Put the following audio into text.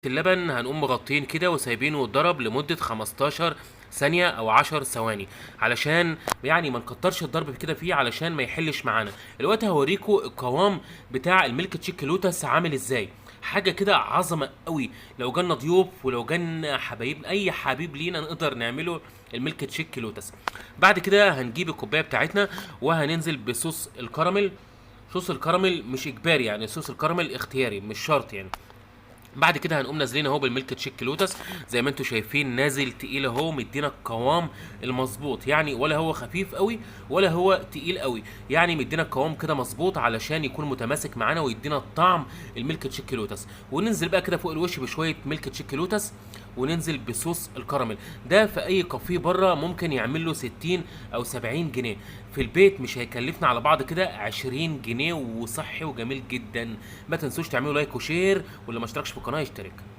اللبن هنقوم مغطين كده وسايبينه يتضرب لمدة 15 ثانية او 10 ثواني، علشان يعني ما نكترش الضرب كده فيه علشان ما يحلش معانا. دلوقتي هوريكم القوام بتاع الميلك تشيك لوتس عامل ازاي، حاجة كده عظمه قوي. لو جالنا ضيوف ولو جالنا حبايب، اي حبيب لينا نقدر نعمله الميلك تشيك لوتس. بعد كده هنجيب الكوباية بتاعتنا وهننزل بصوص الكراميل. صوص الكراميل مش اجباري، يعني صوص الكراميل اختياري مش شرط يعني. بعد كده هنقوم نازلين اهو بالميلك تشيك لوتس زي ما انتم شايفين، نازل تقيل اهو، مدينا القوام المظبوط، يعني ولا هو خفيف قوي ولا هو تقيل قوي، يعني مدينا القوام كده مظبوط علشان يكون متماسك معانا ويدينا الطعم الميلك تشيك لوتس. وننزل بقى كده فوق الوش بشوية ميلك تشيك لوتس، وننزل بصوص الكراميل. ده في اي كافيه بره ممكن يعمل له 60 او 70 جنيه، في البيت مش هيكلفنا على بعض كده 20 جنيه، وصحي وجميل جدا. ما تنسوش تعملوا like و share، واللي ما اشتركش في القناة يشترك.